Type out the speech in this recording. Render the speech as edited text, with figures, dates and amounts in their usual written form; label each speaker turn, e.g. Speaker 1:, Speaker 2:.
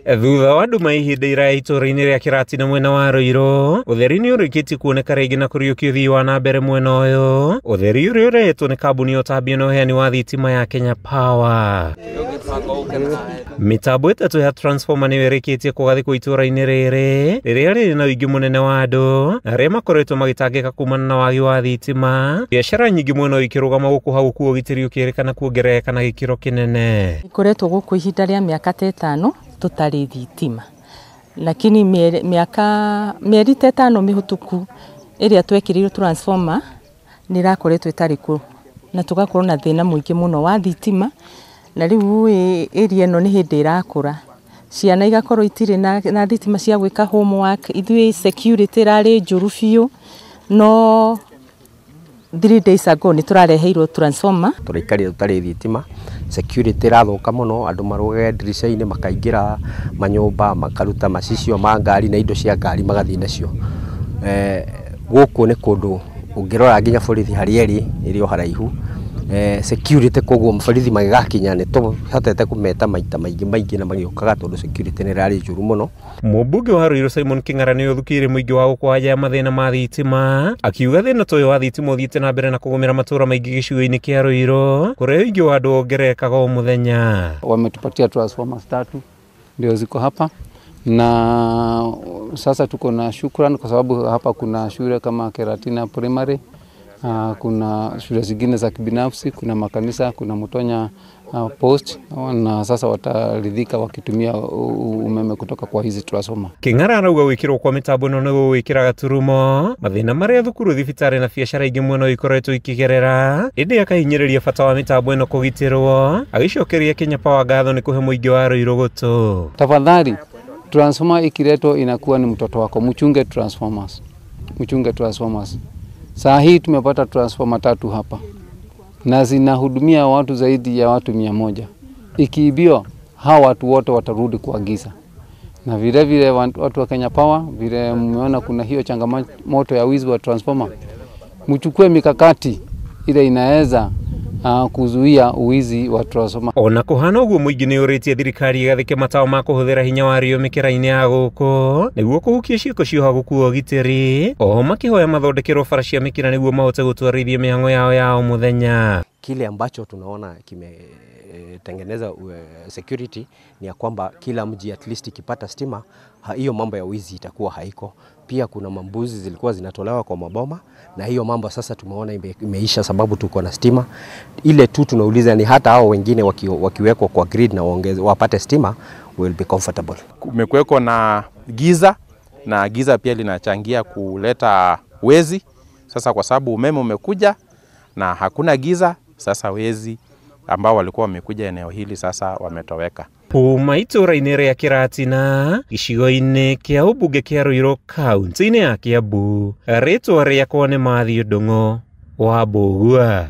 Speaker 1: Thutha wa nduma ihinda iraya itũũra-inĩ rĩa Kĩratina mwena wa Ruiru, ũtheri nĩ ũrĩkĩtie kuoneka rĩngĩ na kũriũkia ũthii wa na mbere mwena ũyũ, ũtheri ũrĩa ũrehetwo nĩ kambuni ya ũtambia na ũheani wa thitima ya Kenya Power. Mĩtambo ĩtatũ ya transformer nĩyo ĩrĩkĩtie kũgathĩkwo itũũra-inĩ rĩrĩ rĩrĩa rĩrĩ na ũingĩ mũnene wa andũ na arĩa makoretwo magĩtangĩka kumana na wagi wa thitima. Biacara nyingĩ mwena ũyũ ikĩrũgama gũkũ hau kuo ũgitĩri ũkĩrĩkana kuongerereka na gĩkĩro kĩnene.
Speaker 2: Ikoretwo gũkũ ihinda rĩa mĩaka ta ĩtano tũtarĩ thitima, lakini miaka mĩeri ta ĩtano mĩhũtũku ĩrĩa twekĩrirwo transformer nĩ ĩrakoretwo ĩtarĩ kuo na tũgakorwo na thĩna mũingĩ mũno wa thitima. Na rĩu area ĩno nĩ hĩndĩ ĩrakũra, ciana igakorwo itirĩ na thitima cia gwĩka homework. Ithuĩ security ĩrarĩ njũru biũ, no 3 days ago nĩ tũrareheirwo transformer.
Speaker 3: Tũraikarire tũtarĩ thitima, security ĩrathũka mũno, andũ marũgage ndirica-inĩ makaingĩra manyũmba makaruta macicio ma ngari na indo cia ngari magathiĩ nacio. Gũkũ nĩ kũndũ ũngĩrora nginya borithi harĩa ĩrĩ, ĩrĩ o haraihu. Security koguo borithi magĩgakinya nĩ tũhotete kũmeta maita maingĩ maingĩ na magĩũkaga tondũ security nĩ ĩrarĩ njũru mũno.
Speaker 1: Mũmbunge wa Ruiru Simon King'ara nĩ ũthukĩire mũingĩ wa gũkũ anja ya mathĩna ma thitima, akiuga thĩna ta ũyũ wa thitima ũthiĩte na mbere na kũgũmĩra matũũra maingĩ gĩcigo-inĩ kĩa Ruiru kũrĩa ũingĩ wa andũ wongererekaga o mũthenya.
Speaker 4: Wametupatia transformers tatu ndio ziko hapa, na sasa tuko na shukrani kwa sababu hapa kuna shule kama Keratina Primary, kuna shule zingine za kibinafsi, kuna makanisa, kuna Mutonya Post, na sasa wataridhika wakitumia umeme kutoka kwa hizi transformer.
Speaker 1: King'ara arauga gwĩkĩrwo kwa mĩtambo ĩno nĩ gũgwĩkĩra gaturumo mathĩna marĩa thukuru, thibitarĩ na biacara ingĩ mwena ũyũ ikoretwo ikĩgerera, ĩndĩ akahinyĩrĩria bata wa mĩtambo ĩno kũgitĩrwo, agĩcokeria Kenya Power ngatho nĩ kũhe mũingĩ wa Ruiru gũtũ.
Speaker 4: Tafadhali, transformer ikiletwa inakuwa ni mtoto wako, mchunge transformers, mchunge transformers. Saa hii tumepata transformer tatu hapa na zinahudumia watu zaidi ya watu 100. Ikiibiwa hawa watu wote watarudi kwa giza. Na vile vile watu wa Kenya Power, vile mmeona kuna hiyo changamoto ya wizi wa transformer, mchukue mikakati ile inaweza kuzuia uwizi wa transformer.
Speaker 1: Ona kuhana ũguo mũingĩ nĩ ũrĩtie thirikari ĩgathĩke matawa ma kũhũthĩra hinya wa riũ mĩkĩra-inĩ ya gũkũ nĩguo kũhukia ciĩko cioha gũkua ũgitĩri, oho makĩhoya mathondekerwo bara cia mĩkĩra nĩguo mahote gũtwarithia mĩhang'o yao ya o mũthenya.
Speaker 3: Kile ambacho tunaona kimetengeneza security ni ya kwamba kila mji at least ikipata stima, hiyo mambo ya wizi itakuwa haiko. Pia kuna mambuzi zilikuwa zinatolewa kwa maboma, na hiyo mambo sasa tumeona imeisha sababu tuko na stima. Ile tu tunauliza ni hata hao wengine wakiwekwa kwa grid na wapate stima, will be comfortable.
Speaker 5: Kumekuweko na giza, na giza pia linachangia kuleta wezi. Sasa kwa sababu umeme umekuja na hakuna giza, sasa wezi ambao walikuwa wamekuja eneo hili sasa wametoweka.
Speaker 1: Kuma itũũra-inĩ rĩa Kĩratina gĩcigo-inĩ kĩa ũmbunge kĩa Ruiru kaunti-inĩ ya Kiambu, rĩtwa rĩakwa nĩ Matthew Ndung'u wa Mbũgua.